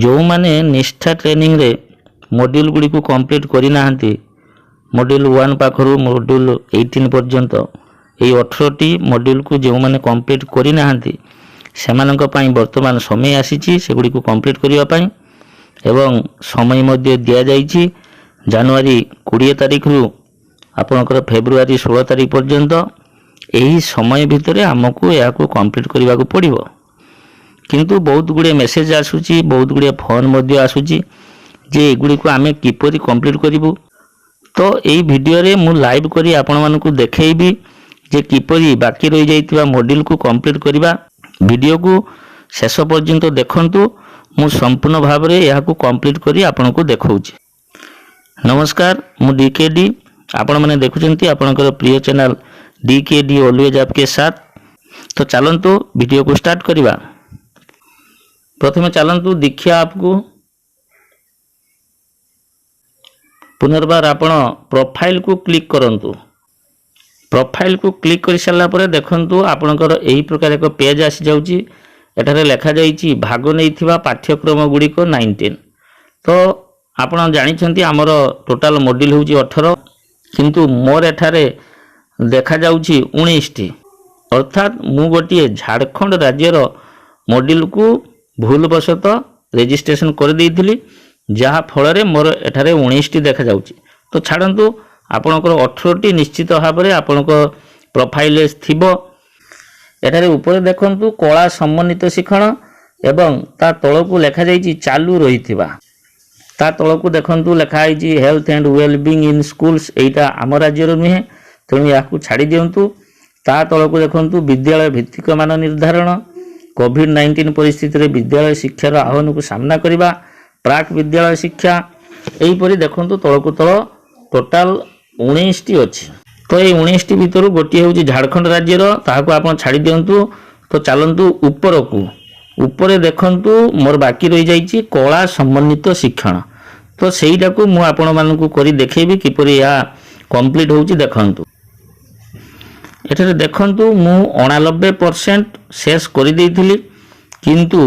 ଯେଉଁମାନେ ନିଷ୍ଠା ଟ୍ରେନିଂରେ ମଡ୍ୟୁଲ୍ ଗୁଡ଼ିକୁ କମ୍ପ୍ଲିଟ୍ କରିନାହାନ୍ତି, ମଡ୍ୟୁଲ୍ 1 ପାଖରୁ ମଡ୍ୟୁଲ୍ 18 ପର୍ଯ୍ୟନ୍ତ, ଏଇ 18ଟି ମଡ୍ୟୁଲ୍କୁ ଯେଉଁମାନେ କମ୍ପ୍ଲିଟ୍ କରିନାହାନ୍ତି, ସେମାନଙ୍କ ପାଇଁ ବର୍ତ୍ତମାନ ସମୟ ଆସିଛି ସେଗୁଡ଼ିକୁ କମ୍ପ୍ଲିଟ୍ କରିବା ପାଇଁ ଏବଂ ସମୟ ମଧ୍ୟ ଦିଆଯାଇଛି ଜାନୁଆରୀ 20 ତାରିଖରୁ ଆପଣଙ୍କର ଫେବୃଆରୀ 16 ତାରିଖ ପର୍ଯ୍ୟନ୍ତ। ଏହି ସମୟ ଭିତରେ ଆମକୁ ଏହାକୁ କମ୍ପ୍ଲିଟ୍ କରିବାକୁ ପଡ଼ିବ। କିନ୍ତୁ ବହୁତ ଗୁଡ଼ିଏ ମେସେଜ୍ ଆସୁଛି, ବହୁତ ଗୁଡ଼ିଏ ଫୋନ୍ ମଧ୍ୟ ଆସୁଛି ଯେ ଏଗୁଡ଼ିକୁ ଆମେ କିପରି କମ୍ପ୍ଲିଟ୍ କରିବୁ। ତ ଏଇ ଭିଡ଼ିଓରେ ମୁଁ ଲାଇଭ୍ କରି ଆପଣମାନଙ୍କୁ ଦେଖେଇବି ଯେ କିପରି ବାକି ରହିଯାଇଥିବା ମଡ୍ୟୁଲ୍କୁ କମ୍ପ୍ଲିଟ୍ କରିବା। ଭିଡ଼ିଓକୁ ଶେଷ ପର୍ଯ୍ୟନ୍ତ ଦେଖନ୍ତୁ। ମୁଁ ସମ୍ପୂର୍ଣ୍ଣ ଭାବରେ ଏହାକୁ କମ୍ପ୍ଲିଟ୍ କରି ଆପଣଙ୍କୁ ଦେଖାଉଛି। ନମସ୍କାର, ମୁଁ ଡି କେ ଡି। ଆପଣମାନେ ଦେଖୁଛନ୍ତି ଆପଣଙ୍କର ପ୍ରିୟ channel D K D, always ଆପକେ ସାଥ୍। ତ ଚାଲନ୍ତୁ, ଭିଡ଼ିଓକୁ ଷ୍ଟାର୍ଟ କରିବା। ପ୍ରଥମେ ଚାଲନ୍ତୁ ଦୀକ୍ଷା ଆପ୍କୁ। ପୁନର୍ବାର ଆପଣ ପ୍ରୋଫାଇଲକୁ କ୍ଲିକ୍ କରନ୍ତୁ। ପ୍ରୋଫାଇଲକୁ କ୍ଲିକ୍ କରିସାରିଲା ପରେ ଦେଖନ୍ତୁ, ଆପଣଙ୍କର ଏହି ପ୍ରକାର ଏକ ପେଜ୍ ଆସିଯାଉଛି। ଏଠାରେ ଲେଖାଯାଇଛି ଭାଗ ନେଇଥିବା ପାଠ୍ୟକ୍ରମ ଗୁଡ଼ିକ 19। ତ ଆପଣ ଜାଣିଛନ୍ତି, ଆମର ଟୋଟାଲ ମଡ୍ୟୁଲ୍ ହେଉଛି 18, କିନ୍ତୁ ମୋର ଏଠାରେ ଦେଖାଯାଉଛି 19ଟି। ଅର୍ଥାତ୍ ମୁଁ ଗୋଟିଏ ଝାଡ଼ଖଣ୍ଡ ରାଜ୍ୟର ମଡ୍ୟୁଲ୍କୁ ଭୁଲବଶତଃ ରେଜିଷ୍ଟ୍ରେସନ କରିଦେଇଥିଲି, ଯାହା ଫଳରେ ମୋର ଏଠାରେ 19ଟି ଦେଖାଯାଉଛି। ତ ଛାଡ଼ନ୍ତୁ, ଆପଣଙ୍କର 18ଟି ନିଶ୍ଚିତ ଭାବରେ ଆପଣଙ୍କ ପ୍ରୋଫାଇଲରେ ଥିବ। ଏଠାରେ ଉପରେ ଦେଖନ୍ତୁ, କଳା ସମନ୍ୱିତ ଶିକ୍ଷଣ ଏବଂ ତା ତଳକୁ ଲେଖାଯାଇଛି ଚାଲୁ ରହିଥିବା। ତା ତଳକୁ ଦେଖନ୍ତୁ, ଲେଖା ହେଇଛି Health and Wellbeing in Schools। ଏଇଟା ଆମ ରାଜ୍ୟର ନୁହେଁ, ତେଣୁ ଏହାକୁ ଛାଡ଼ି ଦିଅନ୍ତୁ। ତା ତଳକୁ ଦେଖନ୍ତୁ, ବିଦ୍ୟାଳୟ ଭିତ୍ତିକ ମାନ ନିର୍ଦ୍ଧାରଣ, କୋଭିଡ-19 ପରିସ୍ଥିତିରେ ବିଦ୍ୟାଳୟ ଶିକ୍ଷାର ଆହ୍ୱାନକୁ ସାମ୍ନା କରିବା, ପ୍ରାକ୍ ବିଦ୍ୟାଳୟ ଶିକ୍ଷା। ଏହିପରି ଦେଖନ୍ତୁ, ତଳକୁ ତଳ ଟୋଟାଲ 19ଟି ଅଛି। ତ ଏଇ 19ଟି ଭିତରୁ ଗୋଟିଏ ହେଉଛି ଝାଡ଼ଖଣ୍ଡ ରାଜ୍ୟର, ତାହାକୁ ଆପଣ ଛାଡ଼ି ଦିଅନ୍ତୁ। ତ ଚାଲନ୍ତୁ ଉପରକୁ। ଉପରେ ଦେଖନ୍ତୁ, ମୋର ବାକି ରହିଯାଇଛି କଳା ସମନ୍ୱିତ ଶିକ୍ଷଣ। ତ ସେଇଟାକୁ ମୁଁ ଆପଣମାନଙ୍କୁ କରି ଦେଖେଇବି କିପରି ଏହା କମ୍ପ୍ଲିଟ୍ ହେଉଛି। ଦେଖନ୍ତୁ, ଏଠାରେ ଦେଖନ୍ତୁ, ମୁଁ 89% ଶେଷ କରିଦେଇଥିଲି, କିନ୍ତୁ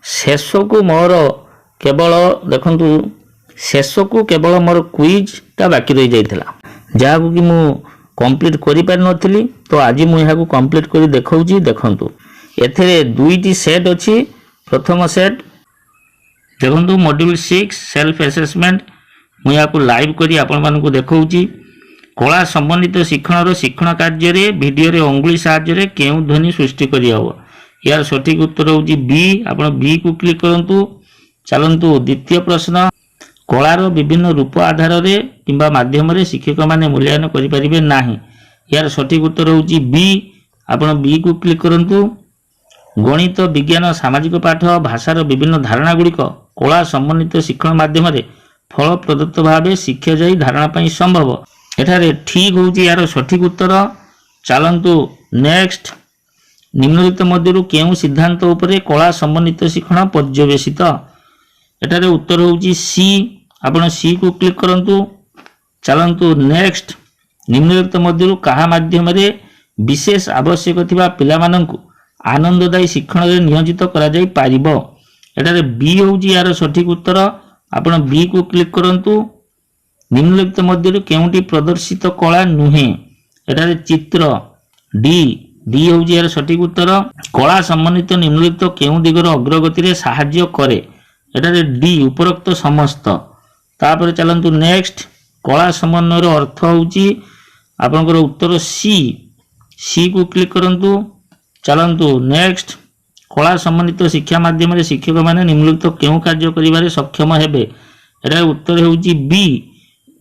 ଶେଷକୁ ମୋର କେବଳ, ଦେଖନ୍ତୁ, ଶେଷକୁ କେବଳ ମୋର କୁଇଜ୍ଟା ବାକି ରହିଯାଇଥିଲା, ଯାହାକୁ କି ମୁଁ କମ୍ପ୍ଲିଟ୍ କରିପାରିନଥିଲି। ତ ଆଜି ମୁଁ ଏହାକୁ କମ୍ପ୍ଲିଟ୍ କରି ଦେଖାଉଛି। ଦେଖନ୍ତୁ, ଏଥିରେ ଦୁଇଟି ସେଟ୍ ଅଛି। ପ୍ରଥମ ସେଟ୍ ଦେଖନ୍ତୁ, ମଡ୍ୟୁଲ୍ 6 ସେଲ୍ଫ ଆସେସମେଣ୍ଟ। ମୁଁ ଏହାକୁ ଲାଇଭ୍ କରି ଆପଣମାନଙ୍କୁ ଦେଖାଉଛି। କଳା ସମନ୍ୱିତ ଶିକ୍ଷଣର ଶିକ୍ଷଣ କାର୍ଯ୍ୟରେ ଭିଡ଼ିଓରେ ଅଙ୍ଗୁଳି ସାହାଯ୍ୟରେ କେଉଁ ଧ୍ୱନି ସୃଷ୍ଟି କରିହେବ? ଏହାର ସଠିକ୍ ଉତ୍ତର ହେଉଛି ବି। ଆପଣ ବି କୁ କ୍ଲିକ୍ କରନ୍ତୁ। ଚାଲନ୍ତୁ, ଦ୍ୱିତୀୟ ପ୍ରଶ୍ନ। କଳାର ବିଭିନ୍ନ ରୂପ ଆଧାରରେ କିମ୍ବା ମାଧ୍ୟମରେ ଶିକ୍ଷକମାନେ ମୂଲ୍ୟାୟନ କରିପାରିବେ ନାହିଁ। ଏହାର ସଠିକ୍ ଉତ୍ତର ହେଉଛି ବି। ଆପଣ ବି କୁ କ୍ଲିକ୍ କରନ୍ତୁ। ଗଣିତ, ବିଜ୍ଞାନ, ସାମାଜିକ ପାଠ, ଭାଷାର ବିଭିନ୍ନ ଧାରଣା ଗୁଡ଼ିକ କଳା ସମନ୍ୱିତ ଶିକ୍ଷଣ ମାଧ୍ୟମରେ ଫଳ ପ୍ରଦତ୍ତ ଭାବେ ଶିକ୍ଷାଯାଇ ଧାରଣା ପାଇଁ ସମ୍ଭବ। ଏଠାରେ ଠିକ୍ ହେଉଛି ଏହାର ସଠିକ୍ ଉତ୍ତର। ଚାଲନ୍ତୁ ନେକ୍ସଟ। ନିମ୍ନଲିଖିତ ମଧ୍ୟରୁ କେଉଁ ସିଦ୍ଧାନ୍ତ ଉପରେ କଳା ସମନ୍ୱିତ ଶିକ୍ଷଣ ପର୍ଯ୍ୟବେସିତ? ଏଠାରେ ଉତ୍ତର ହେଉଛି ସି। ଆପଣ ସି କୁ କ୍ଲିକ୍ କରନ୍ତୁ। ଚାଲନ୍ତୁ ନେକ୍ସଟ। ନିମ୍ନଲିଖିତ ମଧ୍ୟରୁ କାହା ମାଧ୍ୟମରେ ବିଶେଷ ଆବଶ୍ୟକ ଥିବା ପିଲାମାନଙ୍କୁ ଆନନ୍ଦଦାୟୀ ଶିକ୍ଷଣରେ ନିୟୋଜିତ କରାଯାଇପାରିବ? ଏଠାରେ ବି ହେଉଛି ଏହାର ସଠିକ୍ ଉତ୍ତର। ଆପଣ ବି କୁ କ୍ଲିକ୍ କରନ୍ତୁ। ନିମ୍ନଲିଖିତ ମଧ୍ୟରୁ କେଉଁଟି ପ୍ରଦର୍ଶିତ କଳା ନୁହେଁ? ଏଠାରେ ଚିତ୍ର, ଡି। ଡି ହେଉଛି ଏହାର ସଠିକ୍ ଉତ୍ତର। କଳା ସମନ୍ୱିତ ନିମ୍ନଲିଖିତ କେଉଁ ଦିଗର ଅଗ୍ରଗତିରେ ସାହାଯ୍ୟ କରେ? ଏଠାରେ ଡି, ଉପରୋକ୍ତ ସମସ୍ତ। ତାପରେ ଚାଲନ୍ତୁ ନେକ୍ସଟ। କଳା ସମନ୍ୱୟର ଅର୍ଥ ହେଉଛି ଆପଣଙ୍କର ଉତ୍ତର ସି। ସି କୁ କ୍ଲିକ୍ କରନ୍ତୁ। ଚାଲନ୍ତୁ ନେକ୍ସଟ। କଳା ସମନ୍ୱିତ ଶିକ୍ଷା ମାଧ୍ୟମରେ ଶିକ୍ଷକମାନେ ନିମ୍ନଲିଖିତ କେଉଁ କାର୍ଯ୍ୟ କରିବାରେ ସକ୍ଷମ ହେବେ? ଏଠାରେ ଉତ୍ତର ହେଉଛି ବି।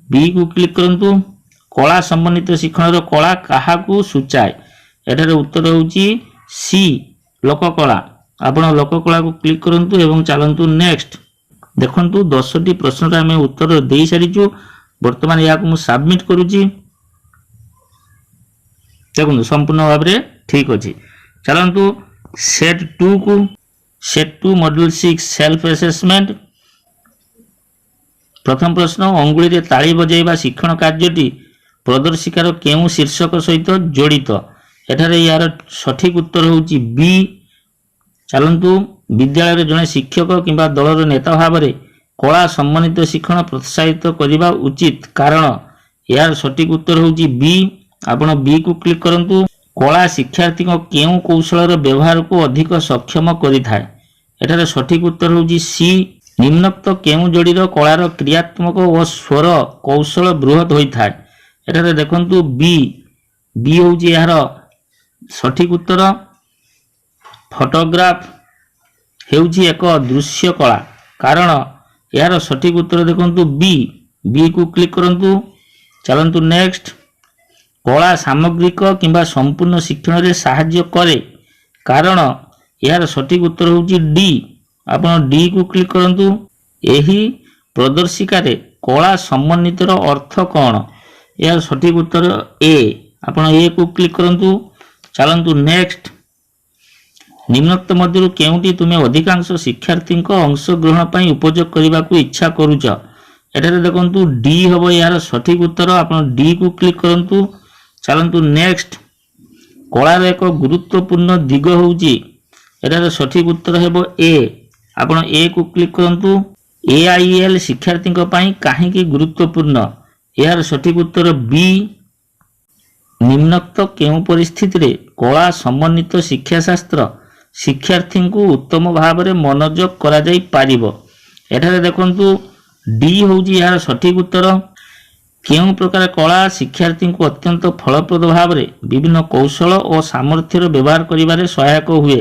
ବି କୁ କ୍ଲିକ୍ କରନ୍ତୁ। କଳା ସମନ୍ୱିତ ଶିକ୍ଷଣର କଳା କାହାକୁ ସୂଚାଏ? ଏଠାରେ ଉତ୍ତର ହେଉଛି ସି, ଲୋକକଳା। ଆପଣ ଲୋକକଳାକୁ କ୍ଲିକ୍ କରନ୍ତୁ ଏବଂ ଚାଲନ୍ତୁ ନେକ୍ସଟ। ଦେଖନ୍ତୁ, 10ଟି ପ୍ରଶ୍ନର ଆମେ ଉତ୍ତର ଦେଇସାରିଛୁ। ବର୍ତ୍ତମାନ ଏହାକୁ ମୁଁ ସବମିଟ୍ କରୁଛି। ଦେଖନ୍ତୁ, ସମ୍ପୂର୍ଣ୍ଣ ଭାବରେ ଠିକ୍ ଅଛି। ଚାଲନ୍ତୁ set 2କୁ। Set 2, module 6 self assessment। ପ୍ରଥମ ପ୍ରଶ୍ନ, ଅଙ୍ଗୁଳିରେ ତାଳି ବଜାଇବା ଶିକ୍ଷଣ କାର୍ଯ୍ୟଟି ପ୍ରଦର୍ଶିକାର କେଉଁ ଶୀର୍ଷକ ସହିତ ଜଡ଼ିତ? ଏଠାରେ ଏହାର ସଠିକ୍ ଉତ୍ତର ହେଉଛି ବି। ଚାଲନ୍ତୁ, ବିଦ୍ୟାଳୟରେ ଜଣେ ଶିକ୍ଷକ କିମ୍ବା ଦଳର ନେତା ଭାବରେ କଳା ସମନ୍ୱିତ ଶିକ୍ଷଣ ପ୍ରୋତ୍ସାହିତ କରିବା ଉଚିତ, କାରଣ। ଏହାର ସଠିକ୍ ଉତ୍ତର ହେଉଛି ବି। ଆପଣ ବି କୁ କ୍ଲିକ୍ କରନ୍ତୁ। କଳା ଶିକ୍ଷାର୍ଥୀଙ୍କ କେଉଁ କୌଶଳର ବ୍ୟବହାରକୁ ଅଧିକ ସକ୍ଷମ କରିଥାଏ? ଏଠାରେ ସଠିକ୍ ଉତ୍ତର ହେଉଛି ସି। ନିମ୍ନୋକ୍ତ କେଉଁ ଯୋଡ଼ିର କଳାର କ୍ରିୟାତ୍ମକ ଓ ସ୍ୱର କୌଶଳ ବୃହତ ହୋଇଥାଏ? ଏଠାରେ ଦେଖନ୍ତୁ, ବି। ବି ହେଉଛି ଏହାର ସଠିକ୍ ଉତ୍ତର। ଫଟୋଗ୍ରାଫ ହେଉଛି ଏକ ଦୃଶ୍ୟ କଳା, କାରଣ। ଏହାର ସଠିକ୍ ଉତ୍ତର ଦେଖନ୍ତୁ ବି। ବି କୁ କ୍ଲିକ୍ କରନ୍ତୁ। ଚାଲନ୍ତୁ ନେକ୍ସଟ। କଳା ସାମଗ୍ରିକ କିମ୍ବା ସମ୍ପୂର୍ଣ୍ଣ ଶିକ୍ଷଣରେ ସାହାଯ୍ୟ କରେ, କାରଣ। ଏହାର ସଠିକ୍ ଉତ୍ତର ହେଉଛି ଡି। ଆପଣ ଡି କୁ କ୍ଲିକ୍ କରନ୍ତୁ। ଏହି ପ୍ରଦର୍ଶିକାରେ କଳା ସମନ୍ୱିତର ଅର୍ଥ କ'ଣ? ଏହାର ସଠିକ୍ ଉତ୍ତର ଏ। ଆପଣ ଏ କୁ କ୍ଲିକ୍ କରନ୍ତୁ। ଚାଲନ୍ତୁ ନେକ୍ସଟ। ନିମ୍ନୋକ୍ତ ମଧ୍ୟରୁ କେଉଁଟି ତୁମେ ଅଧିକାଂଶ ଶିକ୍ଷାର୍ଥୀଙ୍କ ଅଂଶଗ୍ରହଣ ପାଇଁ ଉପଯୋଗ କରିବାକୁ ଇଚ୍ଛା କରୁଛ? ଏଠାରେ ଦେଖନ୍ତୁ, ଡି ହେବ ଏହାର ସଠିକ୍ ଉତ୍ତର। ଆପଣ ଡି କୁ କ୍ଲିକ୍ କରନ୍ତୁ। ଚାଲନ୍ତୁ ନେକ୍ସଟ। କଳାର ଏକ ଗୁରୁତ୍ୱପୂର୍ଣ୍ଣ ଦିଗ ହେଉଛି। ଏଠାରେ ସଠିକ୍ ଉତ୍ତର ହେବ ଏ। ଆପଣ ଏ କୁ କ୍ଲିକ୍ କରନ୍ତୁ। ଏଆଇଏଲ୍ ଶିକ୍ଷାର୍ଥୀଙ୍କ ପାଇଁ କାହିଁକି ଗୁରୁତ୍ୱପୂର୍ଣ୍ଣ? ଏହାର ସଠିକ୍ ଉତ୍ତର ବି। ନିମ୍ନୋକ୍ତ କେଉଁ ପରିସ୍ଥିତିରେ କଳା ସମନ୍ୱିତ ଶିକ୍ଷାଶାସ୍ତ୍ର ଶିକ୍ଷାର୍ଥୀଙ୍କୁ ଉତ୍ତମ ଭାବରେ ମନୋଯୋଗ କରାଯାଇପାରିବ? ଏଠାରେ ଦେଖନ୍ତୁ, ଡି ହେଉଛି ଏହାର ସଠିକ୍ ଉତ୍ତର। କେଉଁ ପ୍ରକାର କଳା ଶିକ୍ଷାର୍ଥୀଙ୍କୁ ଅତ୍ୟନ୍ତ ଫଳପ୍ରଦ ଭାବରେ ବିଭିନ୍ନ କୌଶଳ ଓ ସାମର୍ଥ୍ୟର ବ୍ୟବହାର କରିବାରେ ସହାୟକ ହୁଏ?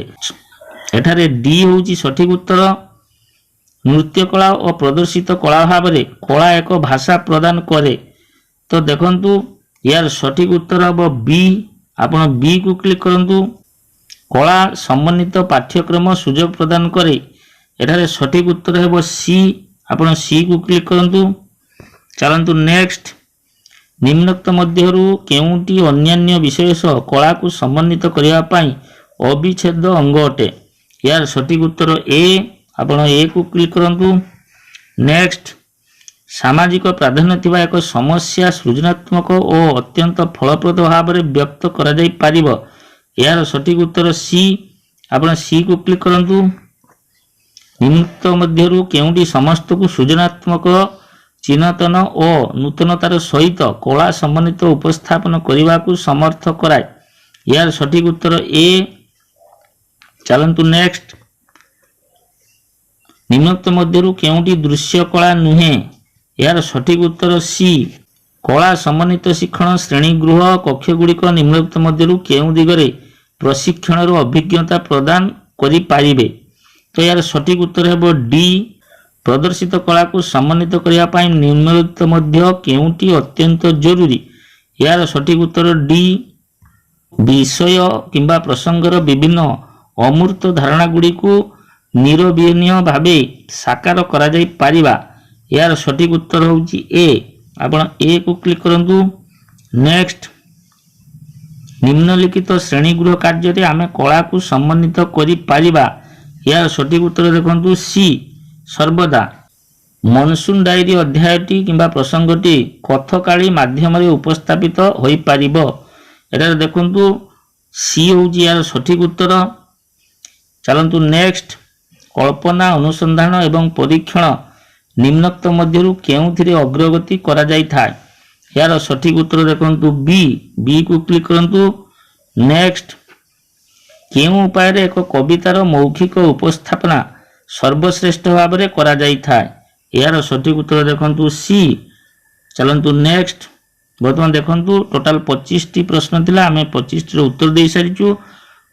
ଏଠାରେ ଡି ହେଉଛି ସଠିକ୍ ଉତ୍ତର। ନୃତ୍ୟ କଳା ଓ ପ୍ରଦର୍ଶିତ କଳା ଭାବରେ କଳା ଏକ ଭାଷା ପ୍ରଦାନ କରେ। ତ ଦେଖନ୍ତୁ, ଏହାର ସଠିକ୍ ଉତ୍ତର ହେବ ବି। ଆପଣ ବି କୁ କ୍ଲିକ୍ କରନ୍ତୁ। କଳା ସମନ୍ୱିତ ପାଠ୍ୟକ୍ରମ ସୁଯୋଗ ପ୍ରଦାନ କରେ। ଏଠାରେ ସଠିକ୍ ଉତ୍ତର ହେବ ସି। ଆପଣ ସି କୁ କ୍ଲିକ୍ କରନ୍ତୁ। ଚାଲନ୍ତୁ ନେକ୍ସଟ। ନିମ୍ନୋକ୍ତ ମଧ୍ୟରୁ କେଉଁଟି ଅନ୍ୟାନ୍ୟ ବିଷୟ ସହ କଳାକୁ ସମନ୍ୱିତ କରିବା ପାଇଁ ଅବିଚ୍ଛେଦ୍ୟ ଅଙ୍ଗ ଅଟେ? ଏହାର ସଠିକ୍ ଉତ୍ତର ଏ। ଆପଣ ଏ କୁ କ୍ଲିକ୍ କରନ୍ତୁ। ନେକ୍ସଟ। ସାମାଜିକ ପ୍ରାଧାନ୍ୟ ଥିବା ଏକ ସମସ୍ୟା ସୃଜନାତ୍ମକ ଓ ଅତ୍ୟନ୍ତ ଫଳପ୍ରଦ ଭାବରେ ବ୍ୟକ୍ତ କରାଯାଇପାରିବ। ଏହାର ସଠିକ୍ ଉତ୍ତର ସି। ଆପଣ ସି କୁ କ୍ଲିକ୍ କରନ୍ତୁ। ନିମ୍ନୋକ୍ତ ମଧ୍ୟରୁ କେଉଁଟି ସମସ୍ତଙ୍କୁ ସୃଜନାତ୍ମକ ଚିନ୍ତନ ଓ ନୂତନତାର ସହିତ କଳା ସମନ୍ୱିତ ଉପସ୍ଥାପନ କରିବାକୁ ସମର୍ଥ କରାଏ? ଏହାର ସଠିକ୍ ଉତ୍ତର ଏ। ଚାଲନ୍ତୁ ନେକ୍ସଟ। ନିମ୍ନୋକ୍ତ ମଧ୍ୟରୁ କେଉଁଟି ଦୃଶ୍ୟ କଳା ନୁହେଁ? ଏହାର ସଠିକ୍ ଉତ୍ତର ସି। କଳା ସମନ୍ୱିତ ଶିକ୍ଷଣ ଶ୍ରେଣୀଗୃହ କକ୍ଷଗୁଡ଼ିକ ନିମ୍ନୋକ୍ତ ମଧ୍ୟରୁ କେଉଁ ଦିଗରେ ପ୍ରଶିକ୍ଷଣର ଅଭିଜ୍ଞତା ପ୍ରଦାନ କରିପାରିବେ? ତ ଏହାର ସଠିକ୍ ଉତ୍ତର ହେବ ଡି। ପ୍ରଦର୍ଶିତ କଳାକୁ ସମନ୍ୱିତ କରିବା ପାଇଁ ନିମ୍ନଲିଖିତ ମଧ୍ୟ କେଉଁଟି ଅତ୍ୟନ୍ତ ଜରୁରୀ? ଏହାର ସଠିକ୍ ଉତ୍ତର ଡି। ବିଷୟ କିମ୍ବା ପ୍ରସଙ୍ଗର ବିଭିନ୍ନ ଅମୂର୍ତ୍ତ ଧାରଣାଗୁଡ଼ିକୁ ନିରବିଚ୍ଛିନ୍ନ ଭାବେ ସାକାର କରାଯାଇପାରିବା। ଏହାର ସଠିକ୍ ଉତ୍ତର ହେଉଛି ଏ। ଆପଣ ଏ କୁ କ୍ଲିକ୍ କରନ୍ତୁ। ନେକ୍ସଟ। ନିମ୍ନଲିଖିତ ଶ୍ରେଣୀଗୃହ କାର୍ଯ୍ୟରେ ଆମେ କଳାକୁ ସମନ୍ୱିତ କରିପାରିବା। ଏହାର ସଠିକ୍ ଉତ୍ତର ଦେଖନ୍ତୁ ସି, ସର୍ବଦା। ମନସୁନ ଡାଏରୀ ଅଧ୍ୟାୟଟି କିମ୍ବା ପ୍ରସଙ୍ଗଟି କଥକାଳି ମାଧ୍ୟମରେ ଉପସ୍ଥାପିତ ହୋଇପାରିବ। ଏଠାରେ ଦେଖନ୍ତୁ, ସି ହେଉଛି ଏହାର ସଠିକ୍ ଉତ୍ତର। ଚାଲନ୍ତୁ ନେକ୍ସଟ। କଳ୍ପନା, ଅନୁସନ୍ଧାନ ଏବଂ ପରୀକ୍ଷଣ ନିମ୍ନୋକ୍ତ ମଧ୍ୟରୁ କେଉଁଥିରେ ଅଗ୍ରଗତି କରାଯାଇଥାଏ? ଏହାର ସଠିକ୍ ଉତ୍ତର ଦେଖନ୍ତୁ ବି। ବି କୁ କ୍ଲିକ୍ କରନ୍ତୁ। ନେକ୍ସଟ। କେଉଁ ଉପାୟରେ ଏକ କବିତାର ମୌଖିକ ଉପସ୍ଥାପନା ସର୍ବଶ୍ରେଷ୍ଠ ଭାବରେ କରାଯାଇଥାଏ? ଏହାର ସଠିକ୍ ଉତ୍ତର ଦେଖନ୍ତୁ ସି। ଚାଲନ୍ତୁ ନେକ୍ସଟ। ବର୍ତ୍ତମାନ ଦେଖନ୍ତୁ, ଟୋଟାଲ 25ଟି ପ୍ରଶ୍ନ ଥିଲା, ଆମେ 25ଟିର ଉତ୍ତର ଦେଇସାରିଛୁ।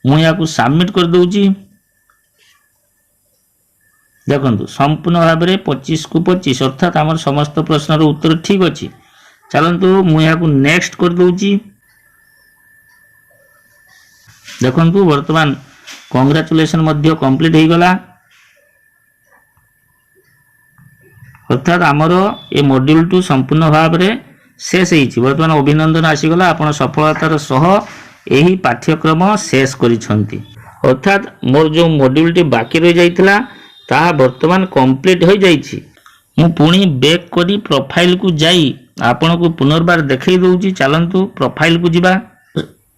ମୁଁ ଏହାକୁ ସବମିଟ୍ କରିଦେଉଛି। ଦେଖନ୍ତୁ, ସମ୍ପୂର୍ଣ୍ଣ ଭାବରେ 25କୁ 25, ଅର୍ଥାତ୍ ଆମର ସମସ୍ତ ପ୍ରଶ୍ନର ଉତ୍ତର ଠିକ୍ ଅଛି। ଚାଲନ୍ତୁ, ମୁଁ ଏହାକୁ ନେକ୍ସଟ କରିଦେଉଛି। ଦେଖନ୍ତୁ, ବର୍ତ୍ତମାନ କଂଗ୍ରାଚୁଲେସନ ମଧ୍ୟ କମ୍ପ୍ଲିଟ୍ ହେଇଗଲା। ଅର୍ଥାତ୍ ଆମର ଏ ମଡ୍ୟୁଲଟି ସମ୍ପୂର୍ଣ୍ଣ ଭାବରେ ଶେଷ ହେଇଛି। ବର୍ତ୍ତମାନ ଅଭିନନ୍ଦନ ଆସିଗଲା, ଆପଣ ସଫଳତାର ସହ ଏହି ପାଠ୍ୟକ୍ରମ ଶେଷ କରିଛନ୍ତି। ଅର୍ଥାତ୍ ମୋର ଯେଉଁ ମଡ୍ୟୁଲଟି ବାକି ରହିଯାଇଥିଲା, ତାହା ବର୍ତ୍ତମାନ କମ୍ପ୍ଲିଟ୍ ହୋଇଯାଇଛି। ମୁଁ ପୁଣି ବ୍ୟାକ୍ କରି ପ୍ରୋଫାଇଲକୁ ଯାଇ ଆପଣଙ୍କୁ ପୁନର୍ବାର ଦେଖାଇ ଦେଉଛି। ଚାଲନ୍ତୁ, ପ୍ରୋଫାଇଲକୁ ଯିବା।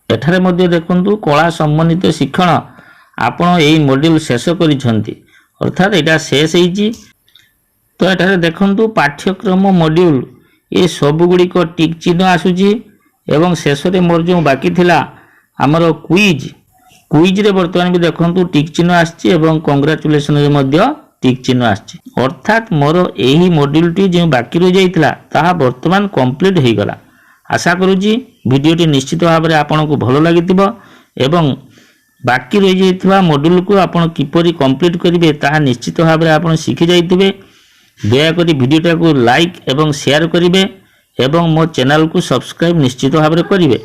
ଏଠାରେ ମଧ୍ୟ ଦେଖନ୍ତୁ, କଳା ସମନ୍ୱିତ ଶିକ୍ଷଣ ଆପଣ ଏଇ ମଡ୍ୟୁଲ୍ ଶେଷ କରିଛନ୍ତି, ଅର୍ଥାତ୍ ଏଇଟା ଶେଷ ହେଇଛି। ତ ଏଠାରେ ଦେଖନ୍ତୁ, ପାଠ୍ୟକ୍ରମ ମଡ୍ୟୁଲ୍ ଏ ସବୁଗୁଡ଼ିକ ଟିକ୍ ଚିହ୍ନ ଆସୁଛି ଏବଂ ଶେଷରେ ମୋର ଯେଉଁ ବାକି ଥିଲା ଆମର କୁଇଜ୍, କୁଇଜ୍ରେ ବର୍ତ୍ତମାନ ବି ଦେଖନ୍ତୁ ଟିକ୍ ଚିହ୍ନ ଆସିଛି ଏବଂ କଂଗ୍ରାଚୁଲେସନରେ ମଧ୍ୟ ଟିକ୍ ଚିହ୍ନ ଆସିଛି। ଅର୍ଥାତ୍ ମୋର ଏହି ମଡ୍ୟୁଲ୍ଟି ଯେଉଁ ବାକି ରହିଯାଇଥିଲା, ତାହା ବର୍ତ୍ତମାନ କମ୍ପ୍ଲିଟ୍ ହୋଇଗଲା। ଆଶା କରୁଛି ଭିଡ଼ିଓଟି ନିଶ୍ଚିତ ଭାବରେ ଆପଣଙ୍କୁ ଭଲ ଲାଗିଥିବ ଏବଂ ବାକି ରହିଯାଇଥିବା ମଡ୍ୟୁଲ୍କୁ ଆପଣ କିପରି କମ୍ପ୍ଲିଟ୍ କରିବେ, ତାହା ନିଶ୍ଚିତ ଭାବରେ ଆପଣ ଶିଖି ଯାଇଥିବେ। ଦୟାକରି ଭିଡ଼ିଓଟାକୁ ଲାଇକ୍ ଏବଂ ସେୟାର କରିବେ ଏବଂ ମୋ ଚ୍ୟାନେଲକୁ ସବସ୍କ୍ରାଇବ୍ ନିଶ୍ଚିତ ଭାବରେ କରିବେ।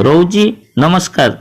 ରହୁଛି, ନମସ୍କାର।